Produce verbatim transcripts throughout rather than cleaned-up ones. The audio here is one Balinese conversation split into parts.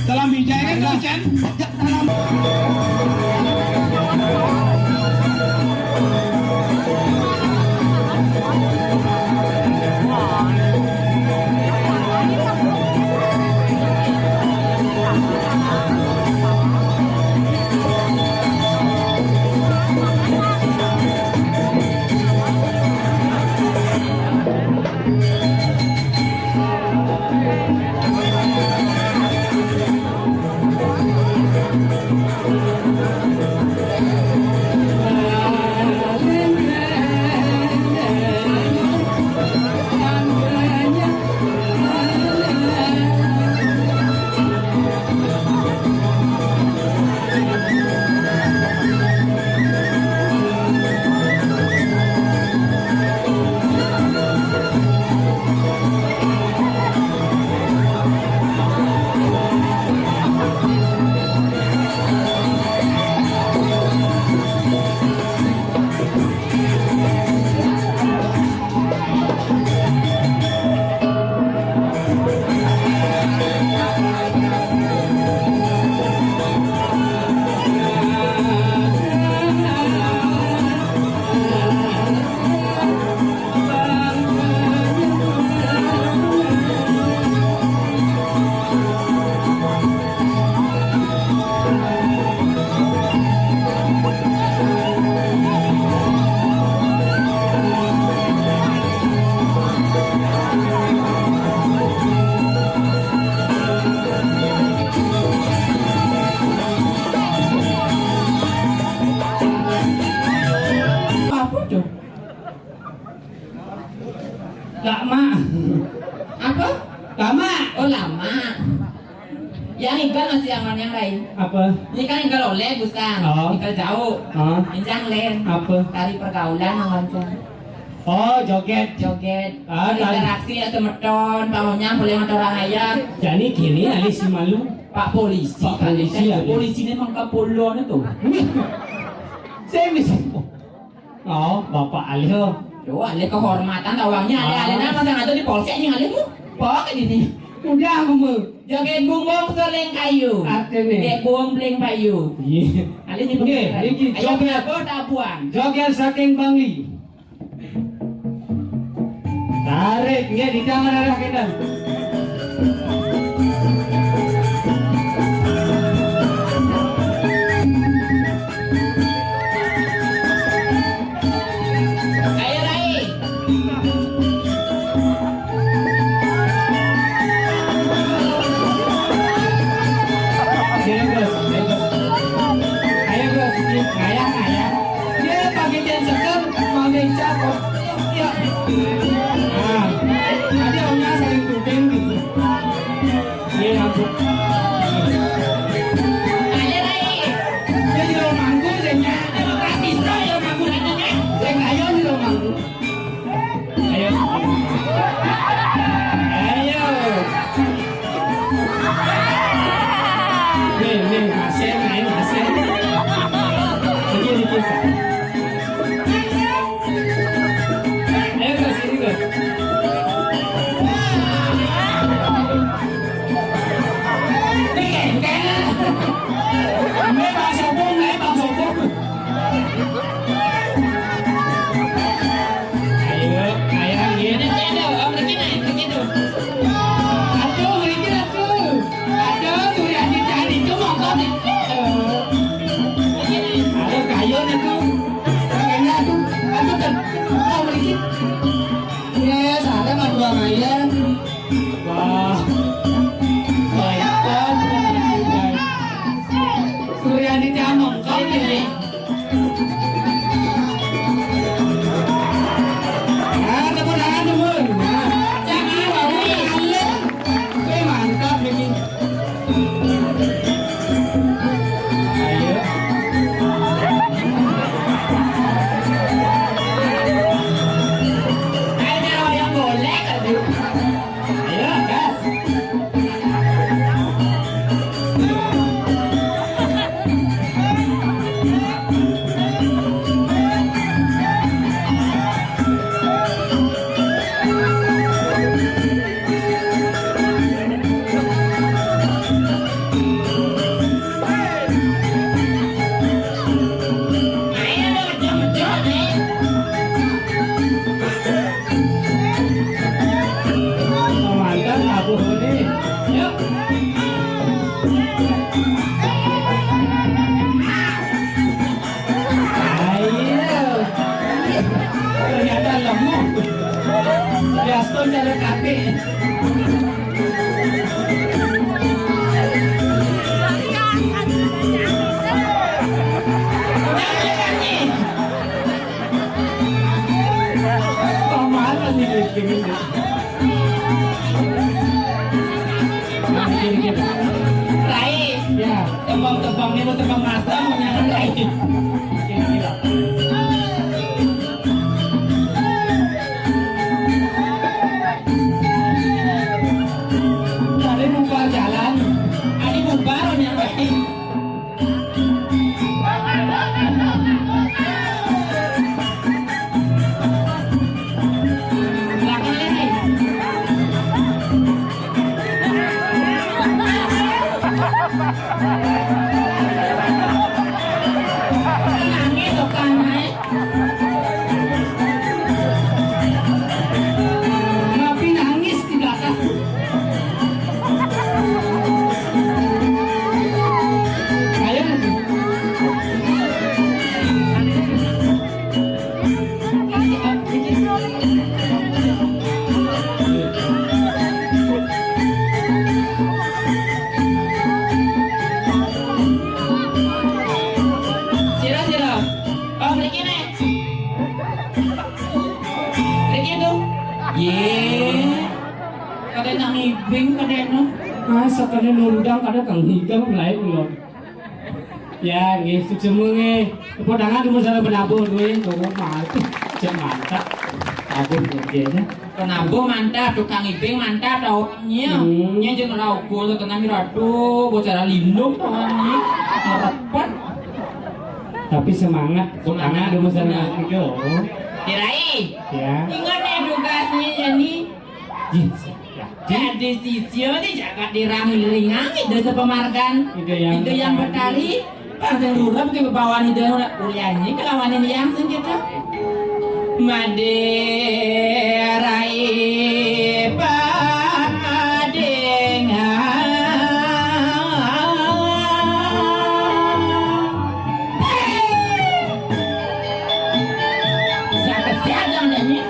Salam bijaya kan, Cen? Ya, salam. Apa tuh? Lama. Apa? Lama. Oh, lama. Yang ingkal masih aman yang lain. Apa? Ini kan ingkal oleh busan. Oh. Ingkal jauh. Oh. Ini yang lain. Apa? Tari pergaulan yang lancar. Oh, joget. Joget. Ah, tari. Interaksi ya semeton, bangunnya boleh motor ayah. Jadi gini, alis si malu. Pak polisi, Pak polisi, kan? Ya. Polisi ini emang kapolon itu. Saya bisa. Oh, Bapak Alih. Yo, alih kehormatan tawangnya, alih-alih nama saya ngatur di polsek ini alih tuh. Bawa ke sini. Udah aku mau. Joget bumbung seling kayu. Artinya? Joget bumbling payu. Iya. Alih di Oke, polsek. Niki Ayo, joget. Apa tabuan? Joget saking Bangli. Tarik, nggih, di tangan arah kita. Ayo, Rai. Sini, Gus. Ayo, Gus. Ayo, Gus. Ngayah, ngayah. Dia pakai jen seger, pakai cap. Iya. Nah, tadi omnya saling tuding gitu. Iya, ampun. Ayo, Rai. Dia juga manggung, dia nyanyi. Demokratis, Rai, yang manggung, yang nyanyi. Yang ayo, dia manggung. Ayo. Ayo. Nih, nih, Hasan, ayo, Hasan. Dikit, dikit. Ayo, ke sini, ke. Cara kabeh. Pamahalan nih, gini. Nah, dikit-dikit. Rai. Ya. Tembang-tembang ini tembang masa menyangan Rai. Dikit-dikit. Tadi bubar jalan, tadi bubar yang penting. Belakang ini. Nangis tuh kan, eh. Tapi nangis di belakang. Ayo. Sira, sira. Oh, mriki nek. Mriki tuh. Ye. Kadén nang ibing, kadén no. Ah, sekadén nundang, kadén kang hidang lain lho. Ya, nggih, suksma nggih. Tepuk tangan dulu, salah penabuh duwe, kok mantap. Cek mantap. Tabuh nggih, ya. Penabuh mantap, tukang ibing mantap, tawangnya. Hmm. Nya jeung rauh kula tenan, Ratu, bocah lindung tawangnya. Ngerepan. Tapi semangat, tepuk tangan dulu, salah penabuh. Kirai. Ya. Ingat ya tugasnya, Jani. Ih, ya. Dadi sisya di jagat dirang iringang Ida Sepamargan. Ida Hyang Betari. Pang sing rurep ki bebawan Ida ulian niki kelawan Hyang sing kita. Madé rai padéngan. Siapa siapa yang nyanyi?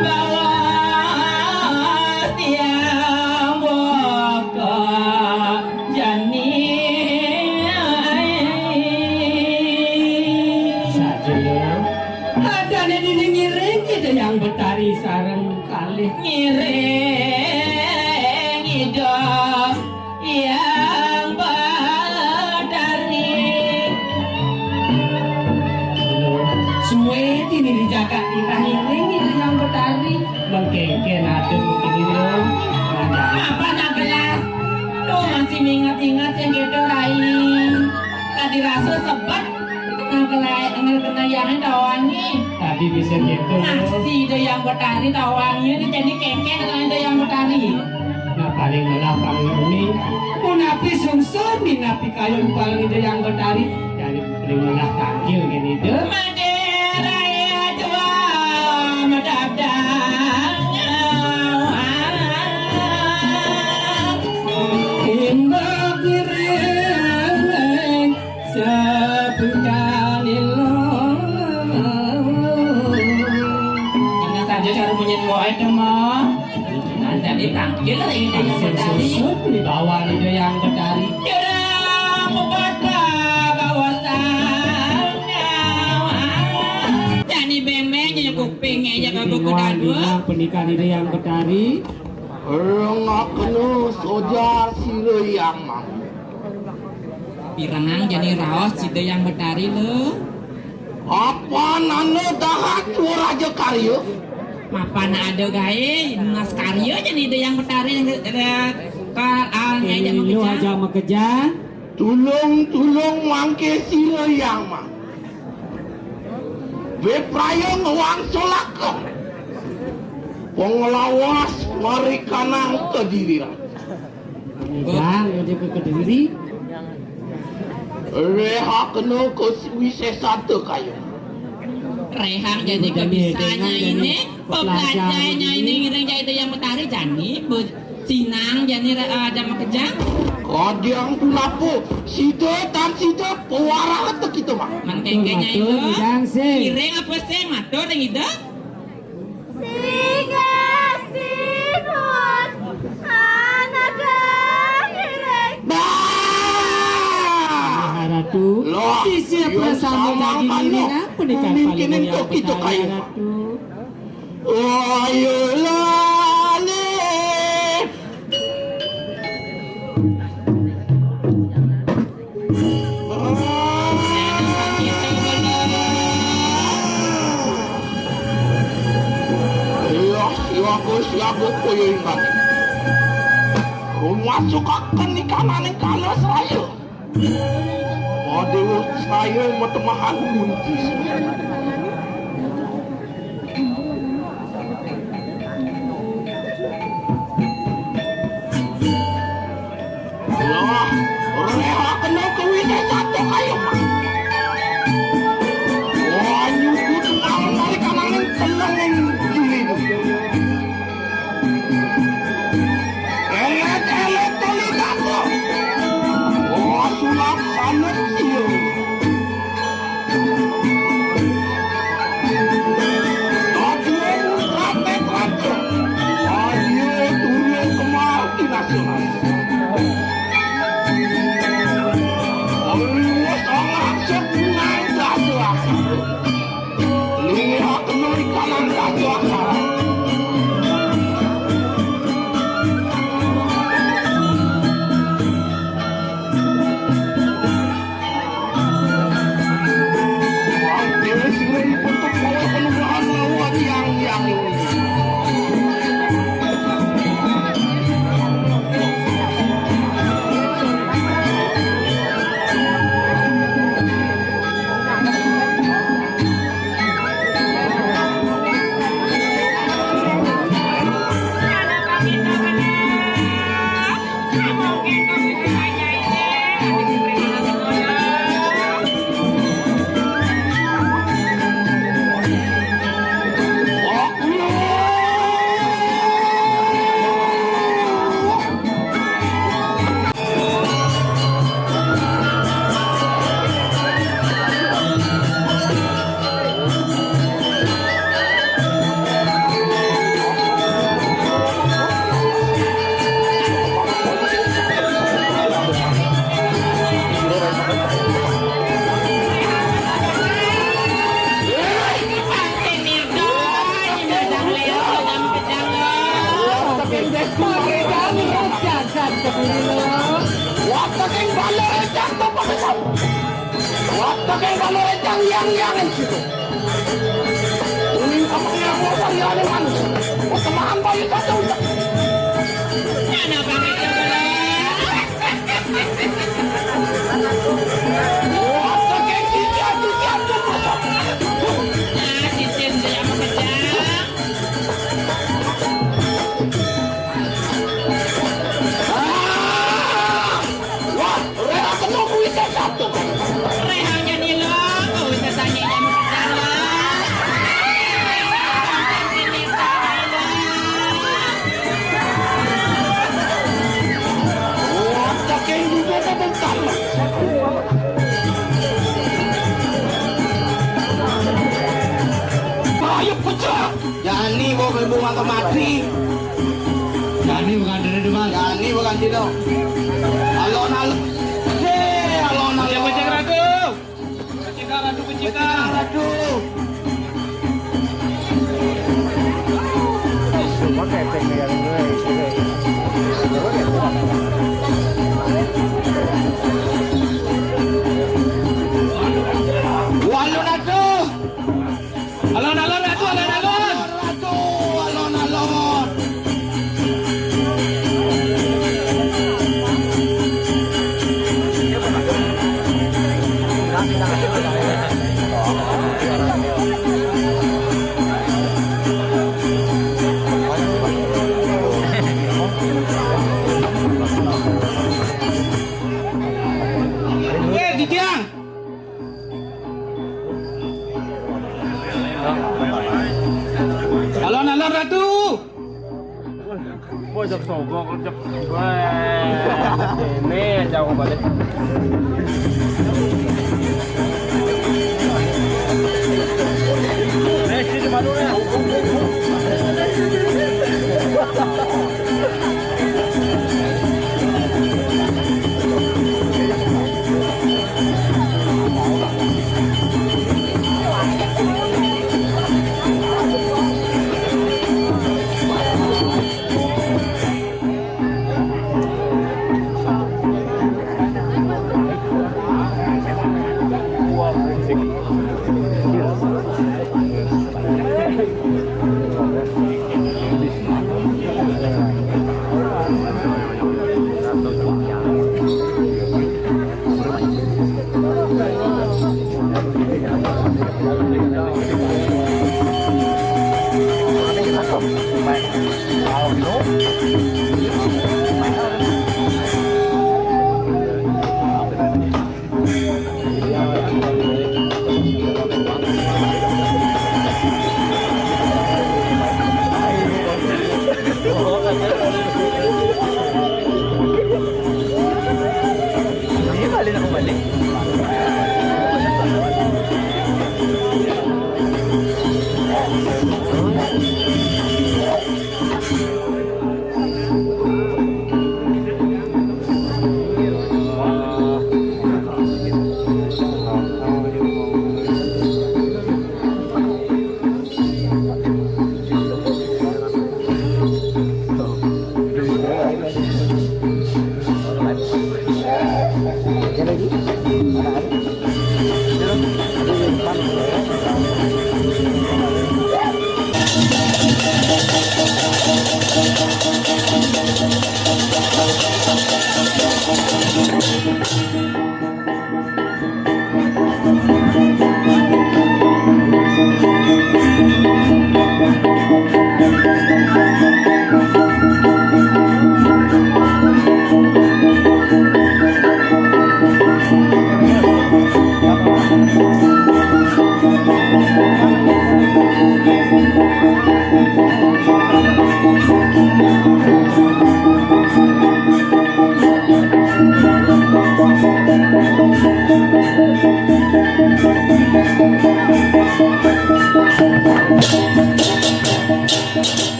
Bawa tiang boko jani. Saja lho. Adané dini ngiring kita yang betari sareng kalih. Ngiring Ida Hyang Betari. Suwe dini di jagat kita ngiring Ida Hyang Betari. Mengkengken adem keliru. Apa nak gelas? Tuh masih ingat-ingat yang gitu, Rai. Tadi rasa sebet. Nang kelai, nang kena yang tawangi. Tadi bisa gitu. Nah, si Ida Hyang Betari tawangi, ini jadi kengken nang Ida Hyang Betari. Nah, paling melah paling ini. Mun api sungsun, min api kayun paling Ida Hyang Betari. Jadi paling melah tangkil gini deh. Madé rai ajwa madabdang. Imbak guring. Sapukanila. Tengah saja cara munyin wae, Dema. Nah, jadi tangkil ini yang tadi. Susut di bawah Ida Hyang Betari. Kira pepatah kawasan. Jadi bemeng jadi kuping aja kamu kedadua. Pernikahan Ida Hyang Betari. Rengakna soja sira yang mami. Pirengang jani raos Ida Hyang Betari lho. Apan anu dahat Raja Karya? Mapan ada gaé, nunas karya jani Ida Hyang Betari, eh, ka, ah, nyai jak. Ini lu makejang. Aja makejang. Tulung-tulung mangké sira yang mami. Wipraya ngwangsulaka panglawas marikanang Kediri. Bang, udah ke Kediri. Réhakna ka wisésata kaya. Réhang jadi kebisanya ini, pebelajanya ini ngiring jadi yang Betari jani, be-, Tinang jani ra-, ah, jama kejang. Kajang punapa? Sida tan sida pawarata kita mah. Man kengkeng nyai lo. Matur, Nyai Dang, sing. Kireng apa sing matur ring Ida? Singgah sinuhun, anaga ngiring. Bah! Ratu, loh, sisir iya, prasama samangkana daging ini, punika pamimpinan paling mulia kok kita betara, kayu. Ratu. Ayo lali. Iya, iya, Gus, iya, Gus, kaya ingat. Rumah suka kenikananing kalas raya. Madewa saya matemahan kunci. Lah, reha kena kewine satu kayu. Wah, nyugut malam dari kananing teneng ing gili. Elet-elet toli kapo. Oh, sulap sanet sio. Aduh, ratet ratet. Ayo, turun kemar di nasional. Ayo, sangat sekunang dasuak. Lihat nuri kanan kaki aksara. Wah, dewe sira ipun kepala penugrahan lawan yang yang ini. Wah, saking bala rejang to, Pak Besar. Wah, saking bala rejang yang-yang ing situ. Kuning sama yang mau cari aneh manis. Pertemanan bayi kacau. Mana banget ya, Bang? Wah, saking sisi ati siap to, Pak. Nah, sisi saya mau kerja. Ah! Wah, reha kena kuwi sesat to. Reha nyani lo, kuwi sesane nyani sesat lo. Wah, saking juga terbongkar. Ayo pecah. Jani kok ibu mangke mati. Jani bukan dene, Mas. Jani bukan dino. Alon-alon. Hei, alon-alon. Kucing, kucing, Ratu. Kucing, Ratu, kucing, Ratu. Walu, Ratu. Alon-alon, Ratu, alon-alon. Ratu, alon-alon. Weh, Dijang. Alon-alon, Ratu. Wah, jak sogok, jak. Wah, ini aja aku balik. Eh, sini, Manu, ya.